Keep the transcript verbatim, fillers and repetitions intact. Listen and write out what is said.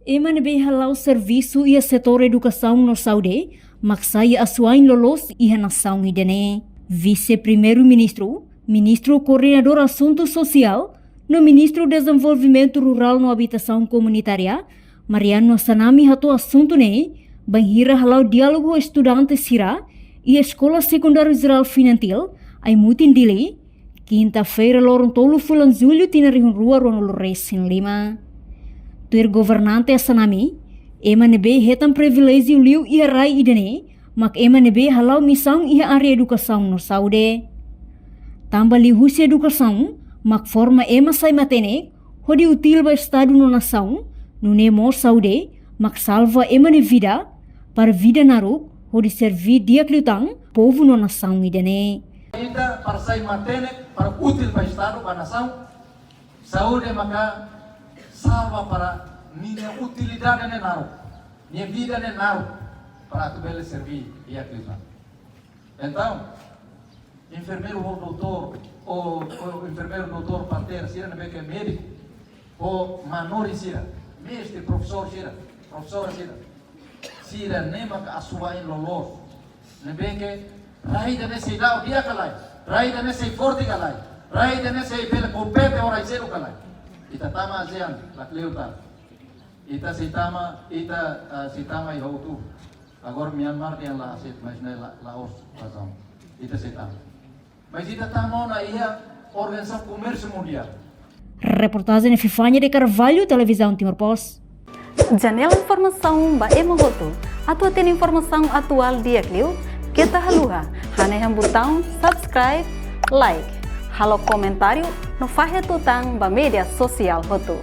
Ema ne'ebé hala'o servisu iha setór edukasaun no saúde mak sai asuwa'in loloos iha nasaun ida-ne'e. Vise-Primeiru-Ministru, Ministru Koordenadór Asuntu Sosiál no Ministru Dezenvolvimentu Rurál no Abitasaun Komunitária, Mariano Assanami, hato'o asuntu ne'e bainhira hala'o diálogu ho estudante sira iha Eskola Sekundáriu Jerál Finantil, Aimutin, Dili, kinta-feira, loron tolu fulan Jullu, tinan rihun rua ruanulu resin lima. Tuir governante Assanami, ema ne'ebé hetan priviléjiu liu iha rai ida-ne'e mak ema ne'ebé hala'o misaun iha área edukasaun no saúde. Tanba liuhusi edukasaun mak forma ema sai matenek hodi útil ba Estadu no nasaun, nune'e mós saúde mak salva ema nia vida, para vida naruk, hodi serví di'ak liután povu no nasaun ida-ne'e. Ita para sai matenek, para útil ba Estadu, ba nasaun, saúde maka salva para ninia utilidade ne'e naruk, nia vida ne'e naruk, para atu bele serví di'ak liután. Entaun, enfermeiru ho doutór, ou, ou enfermeiru, doutór, parteira sira ne'ebé ke médiku, ho manorin sira, mestre, profesór sira, profesora sira, sira-ne'e maka asuwa'in loloos, ne'ebé ke rai ida-ne'e sei la'o di'ak ka lae, rai ida-ne'e sei forte ka lae, rai ida-ne'e sei bele kompete ho rai seluk ka lae. Ita tama ASEAN, lakleur tan. Ita sei tama, ita, ah, sei tama iha hotu. Agora Myanmar dehan la aseita, mas ne'e la, la'ós razaun. Ita sei tama. Mas ita tama ona iha Organizasaun Komérsiu Mundiál. Reportajen Epifania de Carvalho, Televizaun Timor Post. Janela informasaun ba ema hotu. Atu hatene informasaun atuál di'ak liu, keta haluha hanehan butaun subscribe, like, halo komentáriu no fahe tutan ba média sosiál hotu.